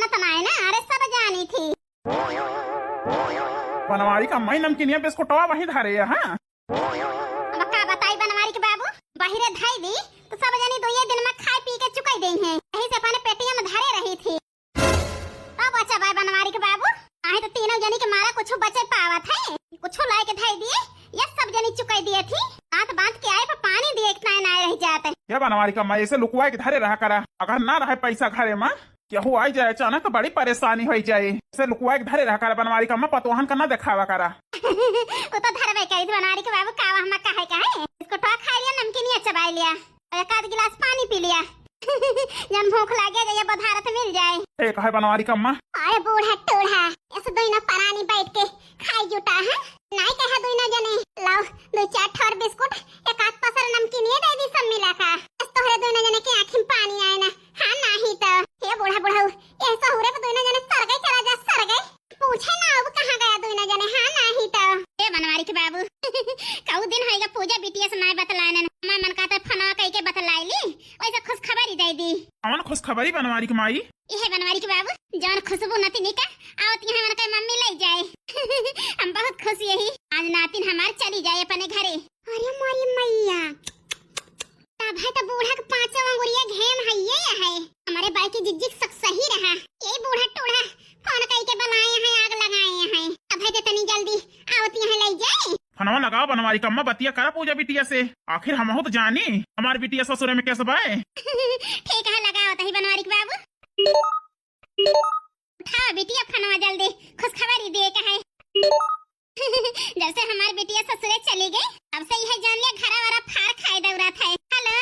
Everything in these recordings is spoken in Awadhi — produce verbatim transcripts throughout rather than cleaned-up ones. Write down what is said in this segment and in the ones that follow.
जानत नाय ना, अरे सब जानी थी। बनवारी का माई नमकीनिया बिस्कुटवा वहीं धरे है, हाँ? अब का बताई बनवारी के बाबू, बहिरे धई दी तो सब जनी दुइये दिन में खाए पी के चुकाई देइहैं, यही से अपने पेटिया में धरे रही थी। अब बचा बाय बनवारी के बाबू, आहे तो तीनों जनी के मारा कुछ बचे पावत है, कुछ लाए के धई दिए, ये सब जनी चुकाई दिए थी। बात बात के आए पर पानी दिए इतना ना रह जाते। ये बनवारी का माई ऐसे लुकवाए के धरे रहा करा, अगर ना रहे पैसा घरे में, केहू आई जाए अचानक तो बड़ी परेशानी होई जाए। से लुकवा के धरे रहा करा बनवारी का अम्मा, पतोहन का ना देखावा करा। वो तो धरबे करी थी बनवारी के बाबू, कावा हमा काहे काहे? बिस्कुटवा खा लिया, नमकीनिया चबाई लिया, और एक आध गिलास पानी पी लिया। जन भूख लागे जाए बधारत मिल जाए। ए कहे बनवारी का अम्मा। अरे बूढ़ा टूढ़ा, ऐसे दोई ना परानी बैठ के खाई जुटा है, नाई कहा दुई ना जने, लाओ दो चार ठोर बिस्कुट, एक आध पसर नमकीनिया दे दी सब मिला का। बस तोहरे दुई ना जने के आँखी में पानी आए ना। हाँ नाही तो, हे बूढ़ा बुढ़ऊ, ये सहुरे पे दुई ना जने सर गए, चला जा सर गए। पूछे ना अब कहाँ गया दुई ना जने, हाँ नाही तो। ए बनवारी के बाबू, कऊ दिन होइगा पूजा बिटिया से नाई बतलाने, मैं मन कहता फनवा कई के बतलाई ली, वैसे खुशखबरी दे दी। कौन खुशखबरी बनवारी के माई? इहे बनवारी के बाबू, जौन खुशबू नतिनी का आवत यहाँ उनके मम्मी ले जाए। हम बहुत खुश यही, आज नातिन हमार चली जाए अपने घरे। अरे मोरी मैया, तब है तो बूढ़ा के पांचों अंगुरिया घेम है, ये है। हमारे बाई की जिज्जिक सब सही रहा, ये बूढ़ा टूढ़ा फोन कई के बुलाए हैं, आग लगाए हैं। तब है तो तनी जल्दी आवत यहाँ ले जाए। फनवा लगाओ बनवारी कम्मा, बतिया करा पूजा बिटिया से, आखिर हमहू तो जानी हमार बिटिया ससुरे में कैसे बाए। ठीक है, लगाओ तही बनवारी के बाबू। उठाओ बिटिया फनवा जल्दी, खुशखबरी दिए का है। जब से हमार बिटिया ससुरे चली गई, तब से यह जान लिया घरा वरा फार खाए दौड़त है। हेलो,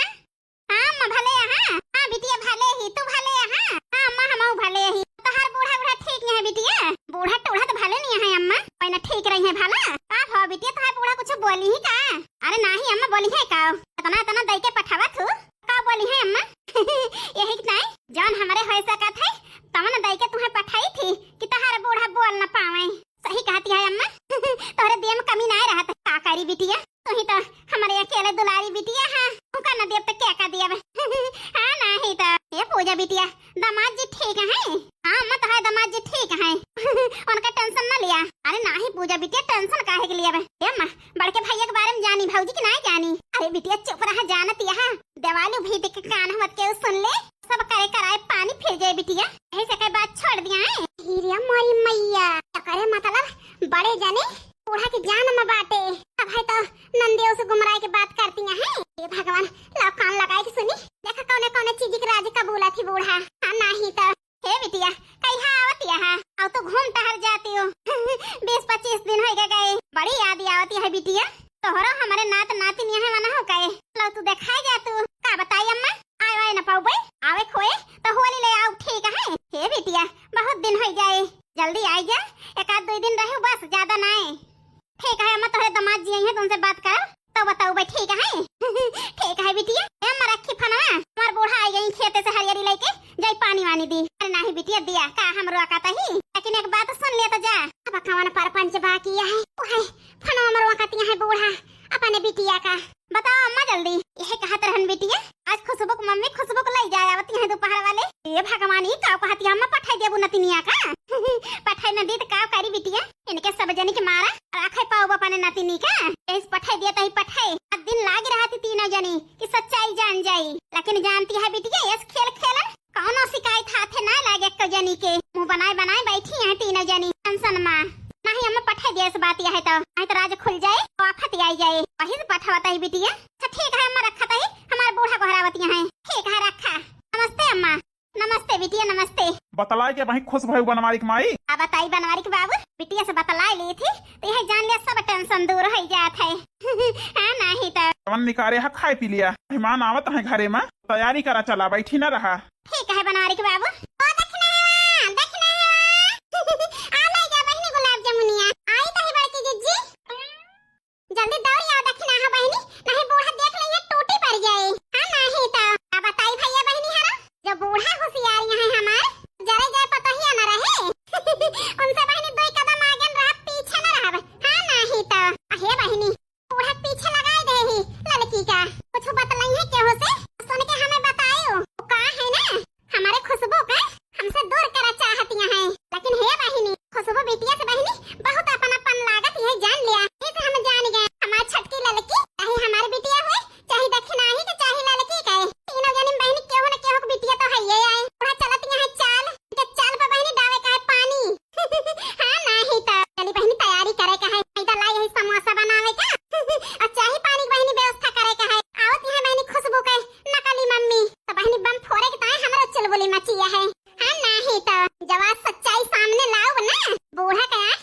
हाँ अम्मा भले यहाँ, हाँ बिटिया भले ही, तू भले यहाँ, हाँ अम्मा हमहू भले ही। तोहार बूढ़ा बूढ़ा ठीक नहीं है बिटिया, बूढ़ा टूढ़ा तो भले नहीं है अम्मा, कोई ना ठीक रही है भला। का भवा बिटिया, तोहार बूढ़ा कुछ बोली ही का? अरे नाही अम्मा बोली है का, इतना इतना दई के पठावा थू। का बोली है अम्मा? यही कि नाई, जौन हमरे होए सकत है, तवन दई के तुहें पठाई थी कि तहार बूढ़ा बोल न पावे। सही कहती है अम्मा, तोहरे देह में कमी नाई रहत। का करी बिटिया, तू ही तो हमरे अकेले दुलारी बिटिया है, उनका न देब तो क्या का देब? हाँ नाही तो। ये पूजा बिटिया, दामाद जी ठीक है? हाँ अम्मा, तोहार दामाद जी ठीक है, उनका tension न लिया। अरे नाही पूजा बिटिया, tension काहे के लिए? ए अम्मा, बड़के भैया के बारे में जानी भौजी कि नाही जानी? अरे बिटिया चुप रहा, जानत यहाँ देवालू भी देख के कान मत के सुन ले, सब करे कराए पानी फिर जाए बिटिया, यही से कई बात छोड़ दिया है। हीरिया मोरी मैया, तो करे मतलब बड़े जने बूढ़ा के जान में बाटे, अब है तो नंदियों से गुमराए के बात करती हैं। हे भगवान, लाओ कान लगाए के सुनी, देखा कौने कौने चीज के राज कबूला थी बूढ़ा। हाँ नाही तो। हे बिटिया, कहिया आवत यहाँ? अब तो घूम टहल जाती हो। बीस पच्चीस दिन होइगा गए, बड़ी याद आवत है बिटिया। तोहरो हमरे नात नातिन यहाँ मना हो गए। लो तू देखाए जा तू। का बताई अम्मा, आए वाए न पाउबे, आवे खोए तो होली ले आओ, ठीक है? हे बिटिया, बहुत दिन होई जाए, जल्दी आई जा, एक आध दुई दिन रहू बस, ज्यादा नाए। ठीक है अम्मा, तोहरे दामाद जी आई हैं, तुमसे बात कर तो बताउबे, ठीक है? ठीक है बिटिया। ए अम्मा रखी फनवा, हमार बूढ़ा आई गई खेते से हरियरी लेके, जाई पानी वानी दी। अरे नाही बिटिया दिया का हमरो का तही, लेकिन एक बात सुन ले तो जा। अब कवन परपंच बाकी है, ओहे फनवा मरवा कतिया है बूढ़ा अपने बिटिया का। बताओ अम्मा जल्दी। यह कहत रहन बिटिया, आज खुशबू के मम्मी खुशबू के लई जाए आवत हैं दोपहर वाले। ए भगवान, ई का कहती अम्मा, पठाई देबू नतिनिया का? पठाई न दी तो का करी बिटिया, इनके सब जनी के मारा राखे पाउब अपने नतिनी का। यही से पठाई दिया तही पठाई। अब दिन लाग रहा थी तीनों जनी कि सच्चाई जान जाई, लेकिन जानती है बिटिया, यस खेल खेलन कौनो शिकायत हाथे ना लागे एक्को जनी के। मुंह बनाए बनाए बैठी हैं तीनों जनी tension मा। नाही अम्मा पठाई दिया इस बात यह है तो, नाही तो राज खुल जाए, आफत आई जाए, वही से पठावत है बिटिया। अच्छा ठीक है अम्मा, रखत है, हमार बूढ़ा गोहरावत हैं। ठीक है रखा। नमस्ते अम्मा। नमस्ते बिटिया, नमस्ते। बतलाए के वहीं खुश भई बनवारी के माई। आ बताई बनवारी के बाबू, बिटिया से बतलाए ली थी तो यह जान लिया सब tension दूर हो जात है। हाँ नाही तो। कवन निकारे हा खाए पी लिया, मेहमान आवत है घरे में, तैयारी करा, चला बैठी न रहा। ठीक है बनवारी के बाबू। ओ दखिनहवा, दखिनहवा। आ ले जा बहिनी गुलाब जामुनिया। आई तही बड़की जिज्जी। जल्दी दौड़ आओ दखिनहा बहिनी, नहीं बूढ़ा देख लेंगे टूटी पड़ जाए। हाँ नाही तो। अब बताई भैया बहिनी हरा, जो बूढ़ा होशियार यहाँ है हमार, जरे जाए पतोहिया न रहे। उनसे बहिनी दो कदम आगे न रहा, पीछे न रहा। हाँ नाही तो। अहे बहिनी, बूढ़ा के पीछे लगाए दे ही लड़की का। कुछ बतलाई है केहू से? सुन के हमें बतायो। वो का है ना, हमारे खुशबू का हमसे दूर करा चाह मचिया है। हाँ, नाही तो जब आज सच्चाई सामने लाउब ना, बूढ़ा के आँख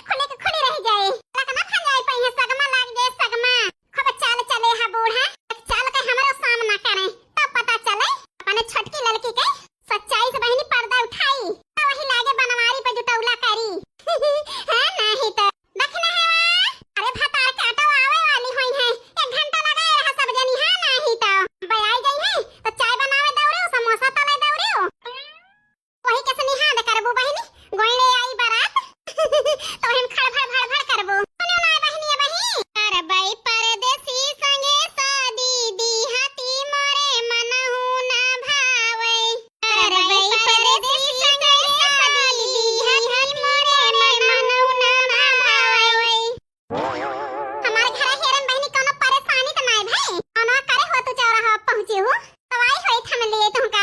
खुले के खुली रह जाए। लकना फंजाई पइहैं, सगमा लाग जाए, सगमा। खूब चाल चले हा बूढ़ा, एक चाल के हमरो सामना करे, तब पता चले। अपने छोटकी ललकी के सच्चाई से बहिनी पर्दा उठाई, तो वही लागे बनवारी पे जुटौला करी। है नाही तो। दखिना है वा? अरे भतार के आटो आवे वाली होइहैं, एक घंटा लगाए रहा सब जनी, है नाही तो। बे आई गई है तो चाय बनावे दौड़े, समोसा तले दौड़े। वही के सनिहा दे करबू बहिनी, गोइने आई बारात। तो हम खड़ भड़ भड़ भड़ करबू। सुनियो ना बहिनी, ए बहिनी। अरे बाई परदेसी संगे शादी दी हती मोरे मनहु ना भावे। अरे बाई परदेसी संगे शादी दी हती मोरे मनहु ना भावे। हमारे घर हेरन बहिनी कोनो परेशानी तो नाय भाई। कोनो करे हो तू चौराहा पहुँची हो। तो आई होई थम लिए तुमका।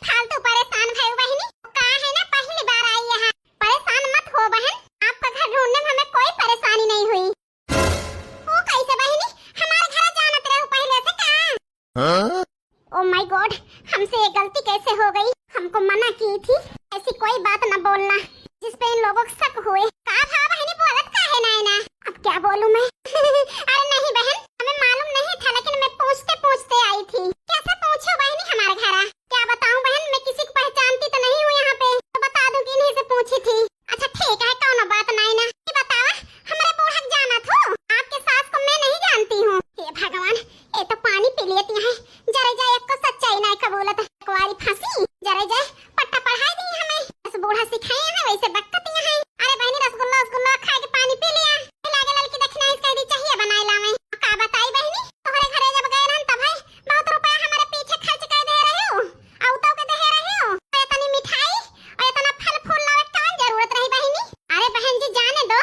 फालतू परेशान भई बहिनी। का है ना पहली बार आई यहाँ। परेशान मत हो बहन। आपका घर ढूंढने में हमें कोई परेशानी नहीं हुई। वो कैसे बहिनी? हमारे घर जानत रहे पहले से का? हाँ? Oh my God, हमसे ये गलती कैसे हो गई? हमको मना की थी, ऐसी कोई बात न बोलना जिस पे इन लोगों को शक हुए। का भा बहिनी बोलत का है नैना? अब क्या बोलूं मैं? अरे नहीं बहन, हमें मालूम नहीं था, लेकिन मैं पूछते पूछते आई थी। कैसे पूछो बहिनी हमारे घरा? क्या बताऊं बहन, मैं किसी को पहचानती तो नहीं हूँ यहाँ पे, तो बता दूं कि इन्हीं से पूछी थी। अच्छा ठीक है, कौनो बात नहीं ना। ये बतावा, हमारे बूढ़ा के जाना थू? आपके सास को मैं नहीं जानती हूँ। हे भगवान, ये तो पानी पी लेती हैं। जरे जाए एक को सच्चाई नहीं कबूलत। कुंवारी फांसी, जरे जाए पट्टा पढ़ाई दी हमें। बस बूढ़ा सिखाए हैं, वैसे बकती हैं। अरे बहनी, रसगुल्ला, रसगुल्ला खा के पानी पी लिया। लागे ललकी दखिना इसका दी चाहिए बनाए लावे। का बताई बहनी, तोहरे घरे जब गए रहन तब है बहुत रुपया हमारे पीछे खर्च कर दे रहे हो। औ तो के दे रहे हो। तो इतनी मिठाई और इतना फल फूल लावे कौन जरूरत रही बहनी? अरे बहन जी जाने दो।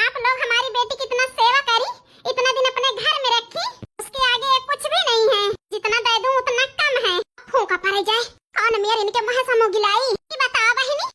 आप लोग हमारी बेटी की इतना सेवा करी, इतना दिन अपने घर में रखी, उसके आगे ये कुछ भी नहीं है। जितना दे दूं उतना कम है। फूंका पड़े जाए, कौन मेर इनके मुंह से मुंह गिलाई? ये बताओ बहनी।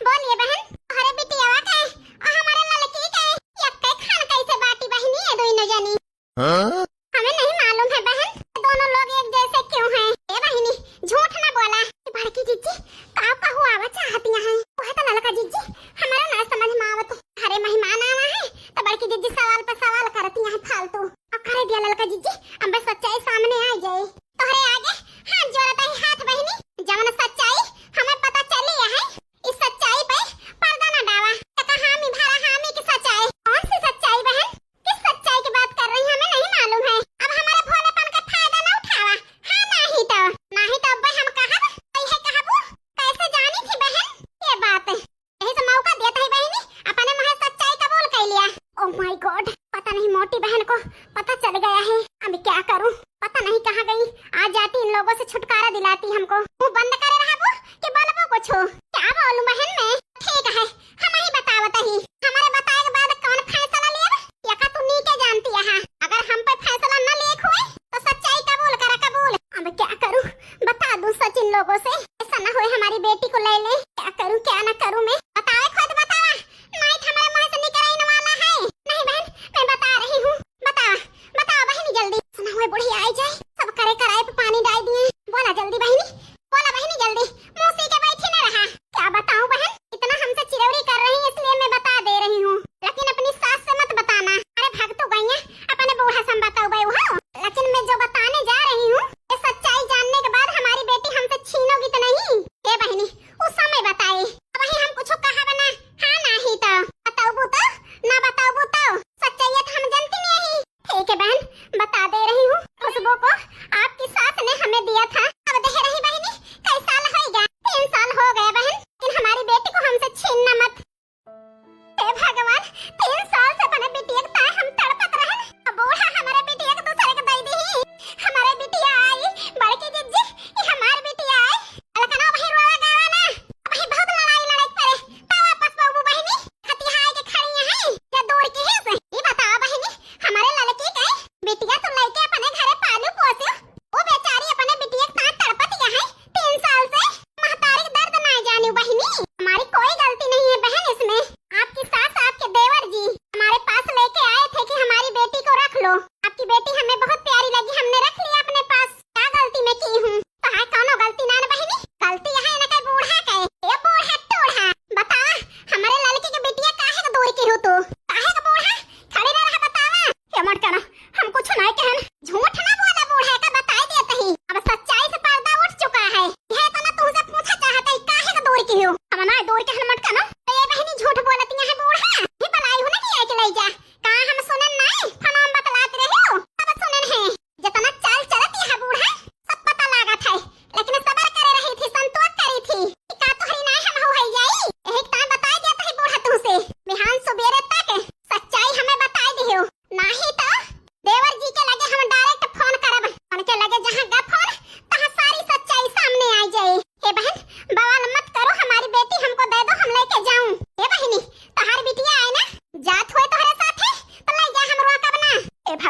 बोलिए बहन, अरे बिटियावा के और हमारे ललकी के यक्के खान कैसे बाटी बहनी है दोनों जनी? हाँ? हमें नहीं मालूम है बहन, दोनों लोग एक जैसे क्यों हैं? ए बहिनी, झूठ ना बोला। ये बड़की जिज्जी का का हुआ चाहती हैं? वह तो ललका जिज्जी हमारा ना समझ में आवत। घरे मेहमान आवा है तो बड़की जिज्जी सवाल पर सवाल करती हैं फालतू। अब करे दिया ललका जिज्जी, अब बस सच्चाई सामने आ जाए। तोहरे आगे हाथ जोड़त ही हाथ बहिनी, जवन सच्चाई हमें पता चली है, इस सच्चाई पे पर्दा ना डावा। तो कहा हामी भरा हामी की सच्चाई। कौन सी सच्चाई बहन? किस सच्चाई की बात कर रही हैं, हमें नहीं मालूम है। अब हमारे भोलेपन का फायदा ना उठावा। हाँ, नाही तो, नाही तो अब हम कहब, तो यह कहबू, कैसे जानी थी बहन ये बात? यही से मौका देता है बहनी, अपने मुँह सच्चाई कबूल कर लिया। Oh my God, पता नहीं मोटी बहन को पता चल गया है, अब क्या करूँ, पता नहीं कहाँ गई। आ जाती इन लोगों से छुटकारा दिलाती हमको। मुँह बंद करे रहबू कि बोलबू कुछ? क्या बोलूँ बहन मैं? ठीक है, हम ही बतावत ही। हमारे बताए के बाद कौन फैसला लेब? यका तू नीके जानती है। अगर हम पे फैसला न लेक हुए तो सच्चाई कबूल करा, कबूल। अब क्या करूँ, बता दूँ सच इन लोगों से, ऐसा ना होए हमारी बेटी को ले ले। क्या करूँ क्या ना करूँ मैं, बतावे खुद बतावा, नहीं तो हमारे मुँह से निकल आने वाला है। नहीं बहन, मैं बता रही हूँ, बतावा, बतावा बहनी जल्दी। ऐसा ना होए बुढ़िया आई जाए, सब करे कराए पे पानी डाल दिए। बोला जल्दी बहनी, बोला बहनी जल्दी, मुँह सी के बैठी न रहा। क्या बताऊँ बहन, इतना हमसे चिरौरी कर रही इसलिए मैं बता दे रही हूँ, लेकिन अपनी सास से मत बताना। अरे भाग तू गैया, अपने बूढ़ा से हम बताऊँ बे उहो। लेकिन मैं जो बताने जा रही हूँ, ये सच्चाई जानने के बाद हमारी बेटी हमसे छीनोगी तो नहीं? ए बहनी, उस समय बताए, अब वही हम कुछ कहा बना। हाँ नाही तो बताऊबू तो, ना बताऊबू तो, सच्चाई तो हम जानती नहीं। ठीक है बहन, बता दे रही हूँ, खुशबू को आपकी सास ने हमें दिया था, अब दे रही बहन।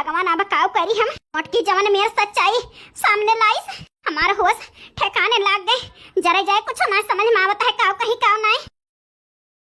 भगवान, अब काव करी हम? मोटकी जवन मेर सच्चाई सामने लाइस, हमार होश ठिकाने लाग गए। जरे जाए कुछ ना समझ में आवत है, काव कही काव नाई।